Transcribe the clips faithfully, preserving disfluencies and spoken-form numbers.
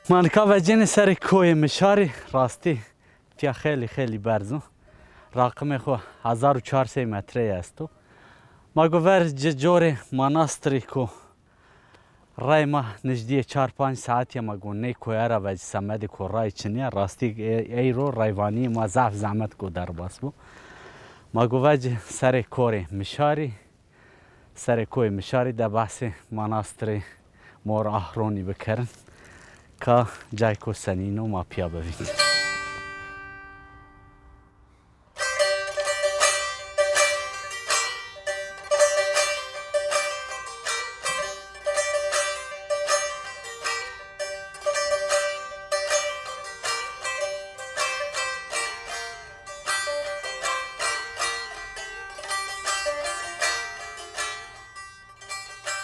Ma nika vecêne serê koyê Mişarî, rastî tiya xeylî xeylî berz o. Raqimê xo hezar û çar sey metreyî esto. Ma go ver ci corê manastirî ko rey ma nijdîyê çar panc saetî ya, ma go ney koye ra vecî semedê ko rey çinî ya. Rastî e-, eyro reyvanîyê ma zaf zehmet go derbas bo. Ma go vecî serê korê Mişarî. Serê koyê Mişarî de behsê manastirê Mor Ahronî bikerin. Ka cayko senîn o ma pîya bivîn.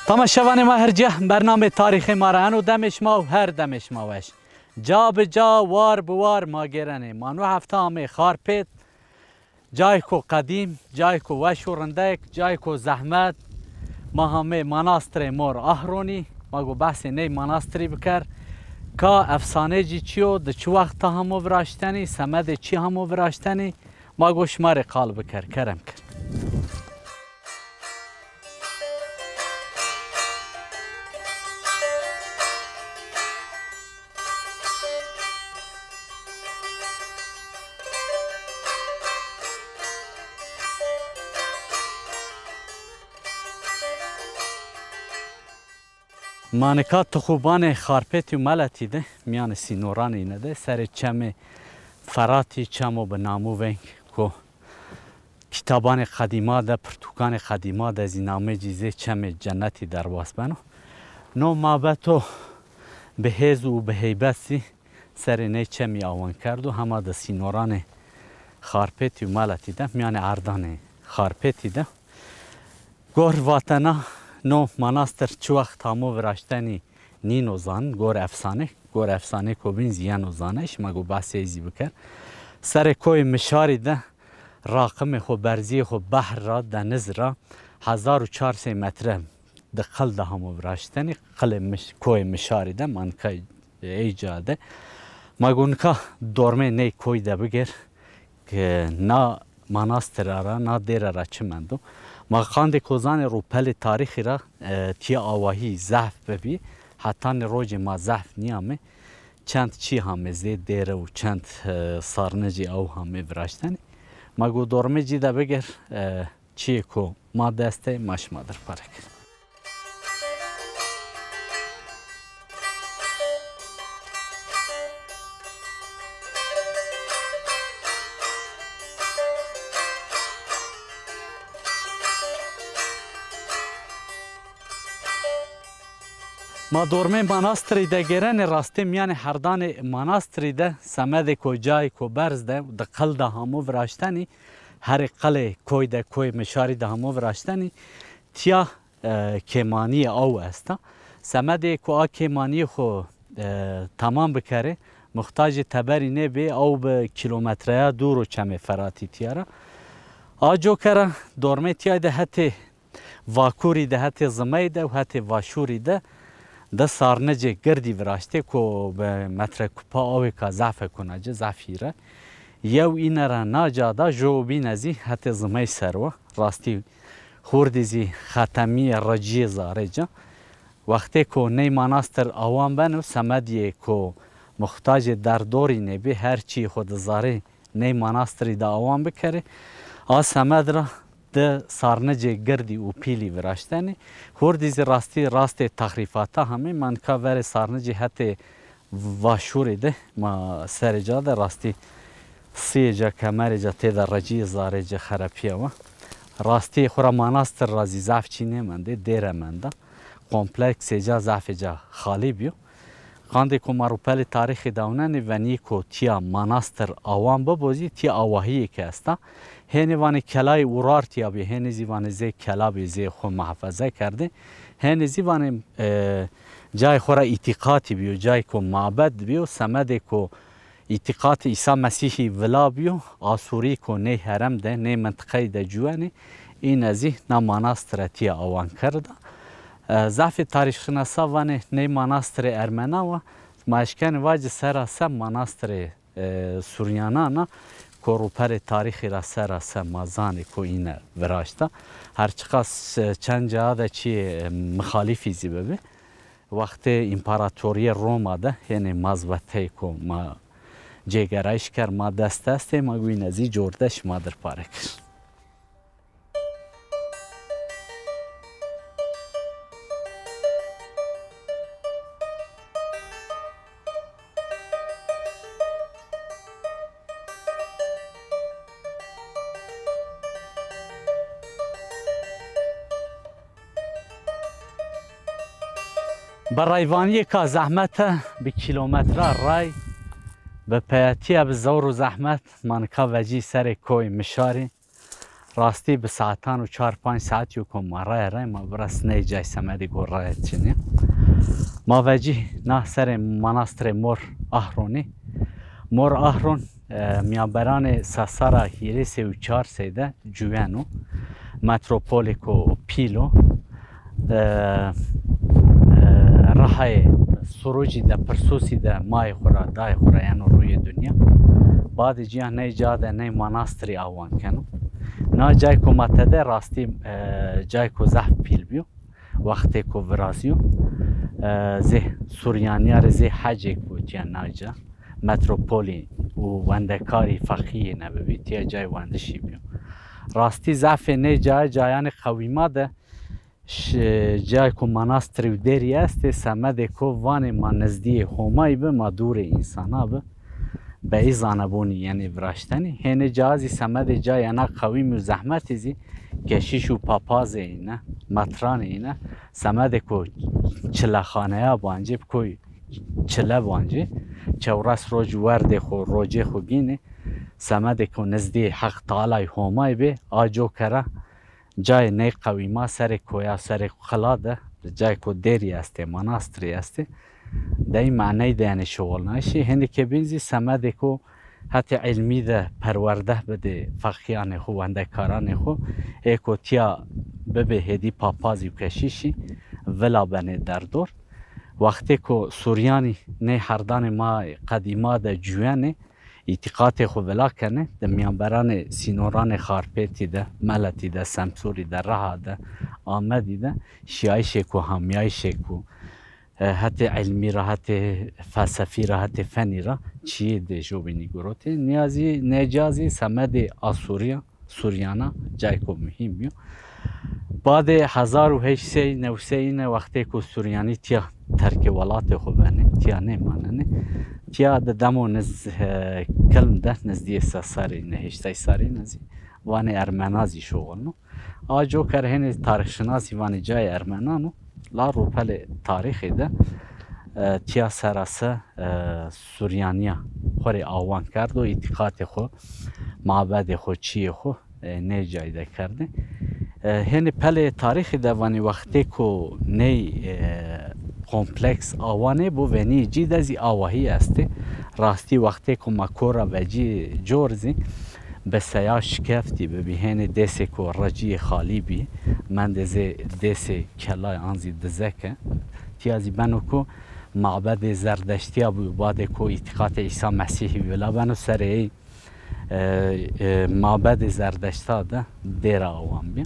Temaşevanê ma her cih, bernamê tarîxê ma ra eno demê şima û her demê şima weş. Ca bi ca, war bi war ma gêrenê. Ma no hefte amê Xarpêt, cayko qedîm, cayko weş û rindek, cayko zehmet. Ma hamê manastirê Mor Ahronî, ma go behsê ney manastirî biker. Ka efsanecî çi yo, di çi wexta hamo viraştenî, semedê çi hamo viraştenî, ma go şima rê qal biker, kerem kir. Ma nika tixubanê Xarpêtî û Meletî de, mîyanê sînoranê îne de, serê çemê Feratî, çemo bi namo veng ko kîtabanê qedîma de, pirtûkanê qedîma de zî namê cî zê çemê cenetî derbas beno. No mabeto bi hêz û bi heybet zî serê ney çemî awan kerdo, hema di sînoranê Xarpêtî û Meletî de, mîyanê erdanê Xarpêtî de. Gor vatena no manastir çi wext hamo viraştenî nîno zan, gor efsane, gor efsaneyêko bîn zî yeno zane, şima go behsê ey zî biker. Serê koyê Mişarî de raqimê xo, berzîyê xo behr ra, deniz ra hezar û çar sey metre di qil de hamo viraştenî, qilê Miş-, koyê Mişarî de, ma nika ey ca de. Ma go nika dormê ney koy de bigêr ke na manastira ra, na dêre ra çi mendo. Ma qandê ko zanê rûpelê tarîxî ra, e, tîya awahî zehf bibî, hetanê rojê ma zehf nîyamê. Çend çî hamê zê dêre û çend, e, sarnicî aw hamê viraştenî. Ma go dormê cî de bigêr, e, çîyê ko ma dest de ma şima dir pare kir. Ma dormê manastirî de gêrenê, rastê mîyanê herdanê manastirî de semedêko cayêko berz de, di qil de hamo viraştenî, herê qilê koy de, koyê Mişarî de hamo viraştenî, tîya, e, kêmanîyê aw esta. Semedê ku a kêmanîyê xo, e, temam bikerê, muxtacê teberî nêbê, aw bi kîlometreya dûr o çemê Feratî tîya ra. A coke ra dormê tîya de hetê Vakurî de, hetê zimey de û hetê vaşûrî de di sarnicê girdî viraştê ku bi metre kupa awêka zaf eko, na ci zaf hîr e. Yew îne ra na ca da, jo bîne zî hetê zimey ser wa. Rastî hurdî zî xetemîye, ricîyê zarê ca. Wextê ku ney manastir awan beno, semedîyê ku muxtacê derdorî nêbê, her çîyê xo di zarê ney manastirî de awan bikerê. A semed ra di sarnicê girdî û pîlî viraştenê. Hurdî zî rastî rastê texrîfata hamê. Ma nika verê sarnicî hetê vaşûrê de, ma serê ca de rastî siyê ca, kemerê ca têde recîyê zarê ci xerepîya wa. Rastîyê xo ra manastir ra zî zaf çî nêmendê, dêre menda. Kompleksê ca zafê ca xalî bîyo. Qandê ku ma rûpelê tarîxî de ewnenê, venî ku tîya manastir awan bibo zî, tîya awahîyêke esta. Hênî vanê kelayê Urar tîya bî, hênî zî vanê zê kela bî, zê xo muhafeze kerdê. Hênî zî vanê, e, cayê xo ra îtîqatî bîyo, cayê ku mabed bîyo, semedê ku îtîqatê Îsa Mesîhî vila bîyo, Asûrî ku ney herem de, ney mintiqeyî de ciwenê, îne zî na manastire tîya awan kerda. E, zafê tarîxşinasa vanê ney manastirê Ermena wa, Ma eşkenî vacî sera se manastirê, e, Suryanan a, ko rûpelê tarîxî ra sera se ma zanê ko îne viraşta. Her çiqas, e, çend ca de çîyê, e, mixalîfî zî bibî. Wextê Împaratorîyê Roma de hênê mazbeteyêko ma cêgerayîş kerd, ma dest destê ma guyne zî cor de şima dir pare kir. Bi rayvanîyêka zehmete, bi kîlometra ray, bi peyetîye, bi zewr û zehmet, ma nika vecî serê koyê Mişarî. Rastî bi saetan û çar panc saetî yo ko ma raye ray, ma virast ney cay semedê ko raye çinî. Ma vecî na serê manastirê Mor Ahronî. Mor Ahron, e, mîyanberanê sesara hîrêsey û çarsey de cuyen o. Metropolêko pîl o. E, e, rihayê surocî de, pirsosî de mayê xwu ra, dayê xwu ra yeno rûyê dinya. Badê cîya ney ca de ney manastirî awan keno. Na cayko ma tede rastî, e, cayko zehf pîl bîyo. Wextêko virazîyo, e, zê Suryanîya rê zê hecêk bû tîya na ca. Metropolî û wendekarî feqîyê nebibî, tîya cayê wendişî bîyo. Rastî zafê nê caye cayanê qewîma de ş-, cayê ku manastirî û dêrî estê, semedê ku vanê ma nizdîyê Homayî bi, ma dûrê însana bi, beyî zanebûnî yenê viraştenî. Hênê ca zî semedê ca yena qewîm û zehmetî zî keşîş û papazê îne, metranê îne, semedê ku çilexaneya bancê bi koy çile bancê, çewres roj werdê xwu, rocê xwu gînê, semedê ku nizdî Heq Tealay Homayî bê, a coke ra cayê ney qewîma serê koya, serê qila de, cayê ku dêrî estê, manastirî estê, dey maney de yenê şuxulnayîşî. Hênî ke bîn zî semedê ku hetê îlmî de perwerde bidê feqîyanê xwu, wendekaranê xwu, ê ku tîya bibê hêdî papazî û keşîşî, vila benê derdor. Wextê ku Suryanî ney herdanê ma qedîma de cuyenê, îtîqatê xwu vila kenê, di mîyanberanê sînoranê Xarpêtî de, Meletî de, Semsûrî de, Riha de, Amedî de şiyayîşêko, hamiyayîşêko, e, hetê îlmî ra, hetê felsefî ra, hetê fenî ra çîyê dê jobînî girotê. Nîya zî, nê ca zî semedê Asûrîya, Suryana cayêko muhîm bîyo. Badê hezar û heşt sey new sey îne wextê ku Suryanî tîya terkê welatê xwu benê, tîya nêmanenê. Tîya di demo niz-, e, kilm de nizdîyê se serrî îne, heştay serrî îne zî vanê Ermena zî şuxulno. A coker hênê tarîxşinasî vanê cayê Ermenan o. La rûpelê tarîxê de, e, tîya sera se, e, Suryanîya xwu rê awan kerdo, îtîqatê xwu, mabedê xwu, çîyê xwu, e, nê cayî de kerdê. E, hênî pelê tarîxî de vanî wextê ku ney, e, kompleks awanê bo, venîyê cî de zî awahî estê. Rastî wextê ku ma kor ra vecî cor zî, bi seya şikeftî bibî, hênê dêsêko recîyê xalî bî, mendê zê dêsê kelay an zî dizeke. Tîya zî beno ku mabedê Zerdeştîya bû, badê ku îtîqatê Îsa Mesîhî vila beno, serê ey, e, e, mabedê Zerdeşta de dêra awan bî.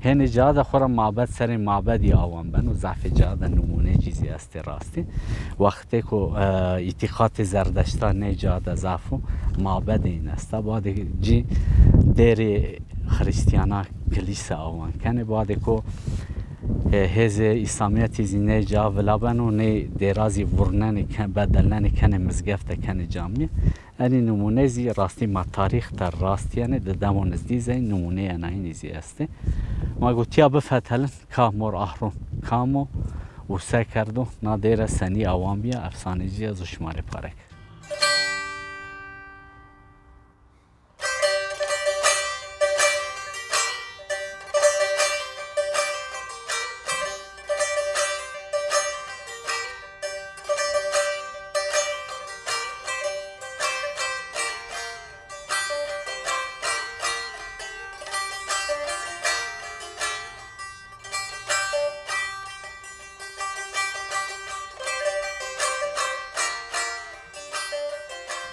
Hênê ca de xwu ra mabed serê mabedî awan beno, zafê ca de nimûnê cî zî estê rastî. Wextê ku, e, îtîqatê Zerdeşta nê ca de zaf o, mabedê în esta. Badê cî dêrê Xirîstîyana kilîse awan kenê. Badê ku, e, hêzê Îslamîyetî zî nê ca vila beno, nê dêra zî vurnenê ke-, bedelnenê kenê mizgefte kenê camîye. Enî nimûne zî rastî ma tarîx de rast yenê, di demo nizdî zey nimûneyê enayînî zî estê. Ma go tîya bifetelin ka Mor Ahron kam o û se kerdo, na dêre senî awan bîya, efsanecî ya, zû şima rê pare kir.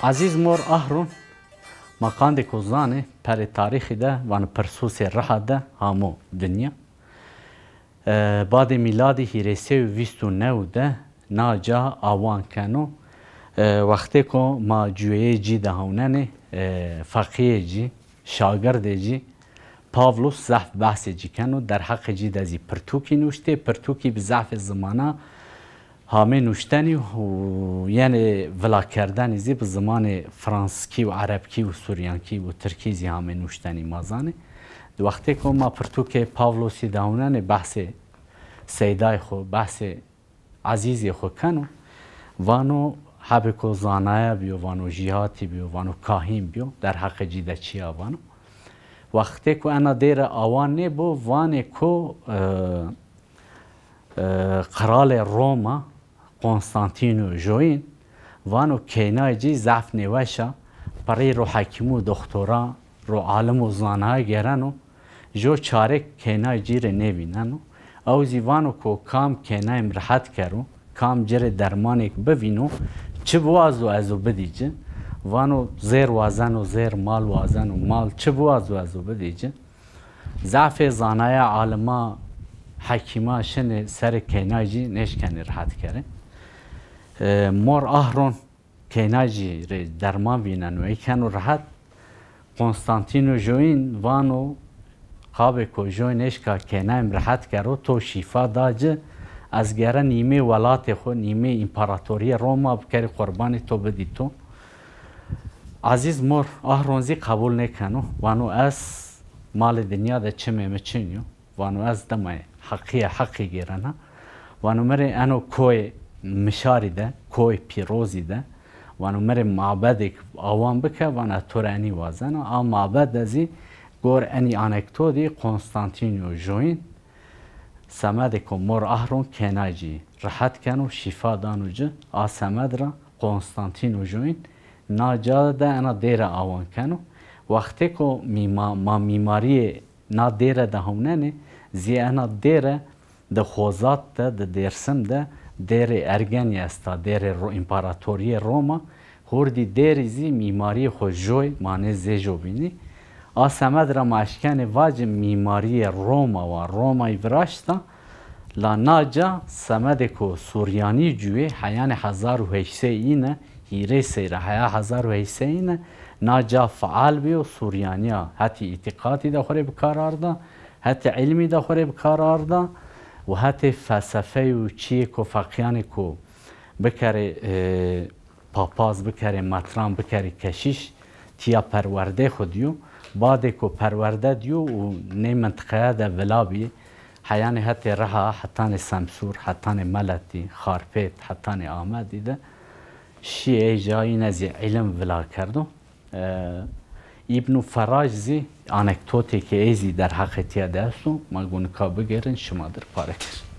Ezîz Mor Ahron, ma qandêko zanê, perê tarîxî de, vano Pirsûsê Riha de hamo dinya. E, badê mîladî hîrê sey û vîst û new de na ca awan keno. E, wextêko ma cuyeyê cî de hewnenê, e, feqîyê cî, şagirdê cî, Pavlos zaf behsê cî keno, derheqê cî de zî pirtûkî nuştê, pirtûkî bi zafê zimana hamê nuştenî û yenê vilakerdenî zî bi zimanê franskî û erebkî û suryankî û tirkî zî hamê nuştenî ma zanê. Di wextêko ma pirtûkê Pavlosî de hewnenê behsê seydayê xo, behsê ezîzê xo keno, vano hebêko zanaya bîyo, vano jîhatî bîyo, vano kahîn bîyo, derheqê cî de çîya vano. Wextêko ena dêre awan nêbo, vanê ko, e, e, qralê Roma, Konstantîno Joyîn, vano keynayê cî zaf nêweş a, pirrî ro hekîm û doxtora, ro alim û zanaya gêreno, jo çarêk keynayê cî rê nêvîneno. Ew zî vano ko kam keynayê mi rehet kero, kam ci rê dermanêk bivîno, çi biwazo ez o bidî ci. Vano zêr wazeno zêr, mal wazeno mal, çi biwazo ez o bidî ci. Zafê zanaya, alima, hekîma şinê serê keynayê cî nêşkenê rehet kerê. E, Mor Ahron keynayê cî rê derman vîneno, ey keno rehet. Konstantîno Joyîn vano, qabêko Joyîn êşka keynayê mi rehet kero, to şîfa da ci, ez gere nîmê welatê xo, nîmê împaratorîyê Roma bikerî qurbanê to bidî to. Ezîz Mor Ahron zî qebul nêkeno. Vano ez malê dinya de çimê mi çin yo. Vano ez dima heqîye heqî gêrena. Vano mi rê eno koyê Mişarî de, koyê pîrozî de, vano mi rê mabedêk awan bike, vano ez to rê enî wazena. A mabed de zî gor enî anekdotî Konstantîno Joyîn semedêko Mor Ahron keynayê cî rehet keno, şîfa dano ci. A semed ra Konstantîno Joyîn na ca de ena dêre awan keno. Wextêko mîma-, ma mîmarîyê na dêre de hewnenê, zî ena dêre di Xozat de, di Dêrsim de dêrê Ergenî esta, dêrê Ro-, împaratorîyê Roma. Hurdî dêrî zî mîmarîyê xo joy, ma nê zê jo bînî. A semed ra ma eşkenê vacê mîmarîyê Roma wa, Romayî viraşta. La na ca semedêko suryanî cuyê, heyanê hezar û heşt sey îne, hîrê sey ra heya hezar û heşt sey îne, na ca feal bîyo, suryanîya hetê îtîqatî de xo rê bi kar arda, hetê îlmî de xo rê bi kar arda û hetê felsefeyî û çîyêko feqîyanêko bikerê, e, papaz, bikerê metran, bikerê keşîş, tîya perwerdê xo dîyo. Badêko perwerde dîyo û nê mintiqaya de vila bî, heyanê hetê Riha, hetanê Semsûr, hetanê Meletî, Xarpêt, hetanê Amedî de şî, ey ca îne zî îlim vila kerdo. E, Îbnû Ferraj zî anekdotêkê ey zî derheqê tîya de esto, ma go nika bigêrin, şima dir pare kir.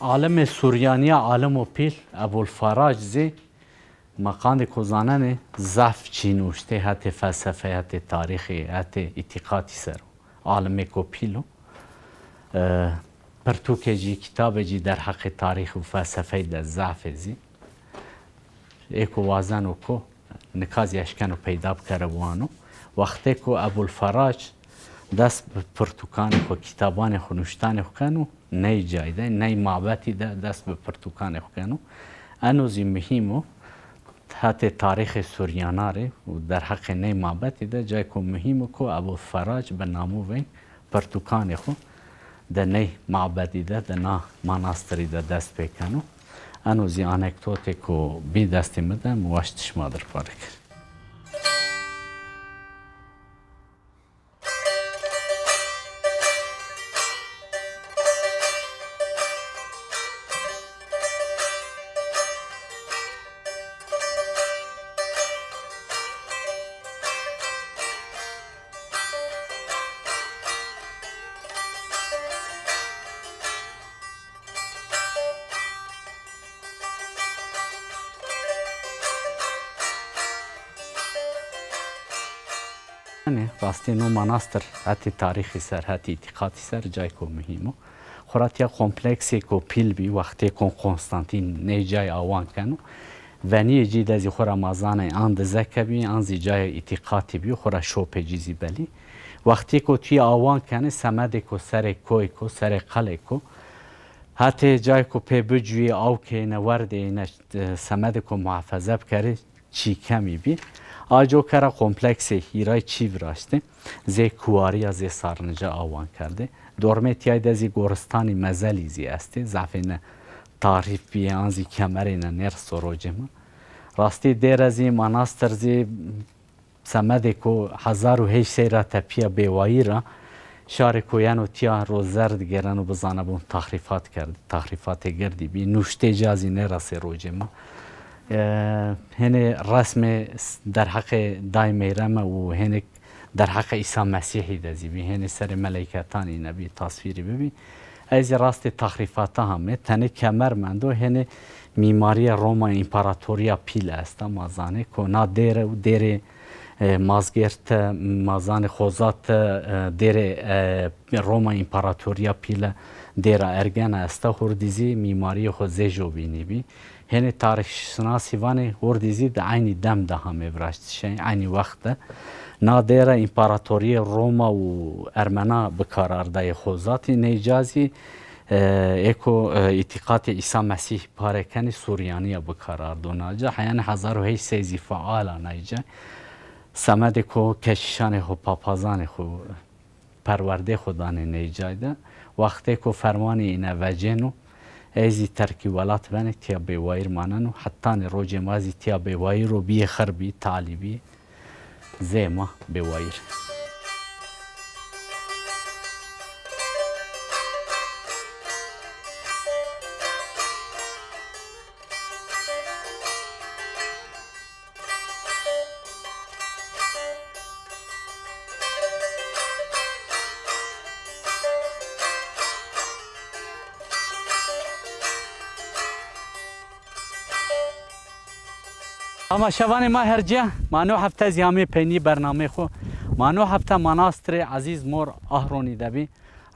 Alimê suryanîya, alimo pîl Ebul Farac zî ma qandêko zanenê zaf çî nuştê hetê felsefeyî, hetê tarîxî, hetê îtîqatî ser o. Alimêko pîl o. E, pirtûkê cî, kitabê cî derheqê tarîx û felsefeyî de zaf ê zî. Êko wazeno ko nika zî eşkeno peyda bikere, wano. Wextêko Ebul Ferac dest bi pirtûkanê xo, kitabanê xo, nuştanê xo keno, ney cayî de, ney mabetî de dest bi pirtûkanê xo keno. Eno zî muhîm o. Hetê tarîxê Suryana rê û derheqê ney mabetî de cayêko muhîm o ku Ebul Ferac bi namo veng pirtûkanê xo di ney mabedî de, di na manastirî de dest pê keno. Eno zî anekdotêko bî destê mi de, mi waşt şima dir pare kir. Rastî no manastir hetê tarîxî ser, hetê îtîqatî ser cayêko muhîm o. Xwura tiya kompleksêko pîl bî, wextêko Konstantîn ney cay awan keno. Venîyê cî de zî xwura ma zanê an dizeke bî, an zî cayê îtîqatî bî, xwura şopê cî zî belî. Wextêko tîya awan kenê, semedêko serê koyêko, serê qelêko, hetê cayêko pê bicuyê, aw keyne, werdê êne, e, semedêko muhafeze bikerê, çîkemî bî. A coka ra kompleksê hîray çî viraştê. Zê kuwarî ya, zê sarnıca awan kerdê. Dormê tîyay de zî goristanî mezelî zî estê. Zafêne tarîf bîyê, an zî kemerêne nêrso rocê ma. Rastî dêre zî, manastir zî semedêko hezar û heşt sey ra tepîya bêwayîr a. Şarêko yeno tîya ro zerr digêreno bizanibûn taxrîfat kerdî, taxrîfatê girdî bî. Nuştê ca zî nêresê rocê ma. E, hênê resmê s-, derheqê Day Meyreme û hênê derheqê Îsa Mesîhî de zî bî. Hênê serê meleyketan îne bî, tasvîrî bibî. Ey zî rastê taxrîfata hamê. Tenê kemer mendo, hênê mîmarîya Roma Împaratorîya Pîl esta, ma zanê. Ko na dêre û dêrê, e, Mazgêrte, ma zanê Xozate, e, dêrê, e, Roma Împaratorîya Pîle, dêra Ergena esta, hurdî zî mîmarîyê xo zê jobînî bî. Hênê tarîxşinasî vanê hurdî zî di eynî dem de hamê viraştişê, eynî wext de. Na dêre Împaratorîyê Roma û Ermena bi kar ardayê Xozatî, ney ca zî, e, êko, e, îtîqatê Îsa Mesîh pare kenê Suryanîya bi kar ardo na ca. Heyanê hezar û heşt sey zî feal a nay ca. Semedê ko keşîşanê xo, papazanê xo, perwerdê xo danê ney cay de. Wextêko fermanê îne vecêno, ey zî terkî welat benê, tîya bêwayîr maneno. Hetanê rocê ma zî tîya bêwayîr o, bîyê xir bî, talî bî. Zê ma bêwayîr. Temaşevanê ma her ca, ma no hefte zî amê peynî bernameyê xo. Ma no hefte Manastirê Ezîz Mor Ahronî de bî.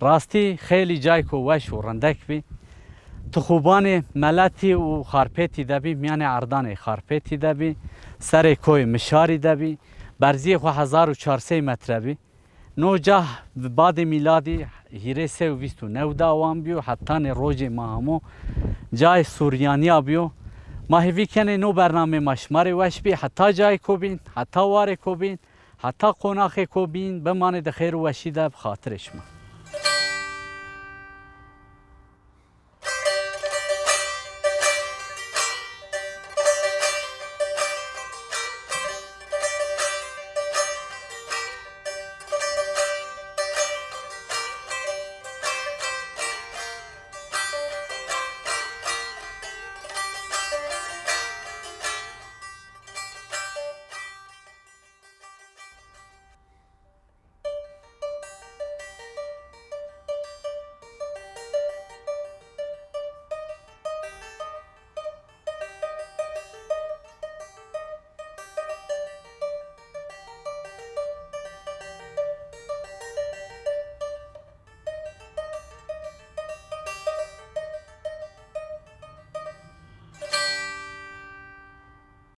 Rastî xeylî cayêko weş û rindek bî. Tixûbanê Meletî û Xarpêtî de bî, mîyanê erdanê Xarpêtî de bî, serê koyê Mişarî de bî, berzîyê xo hezar û çar sey metre bî. No ca badê mîladî hîrê sey û vîst û new de awan bîyo, hetanê rocê ma hamo cayê Suryanîya bîyo. Ma hêvî kenê no bernamê ma şima rê weş bî, heta cayêko bîn, heta warêko bîn. Heta qonaxêko bîn, bimanê di xêr û weşî de bi xatirê şima.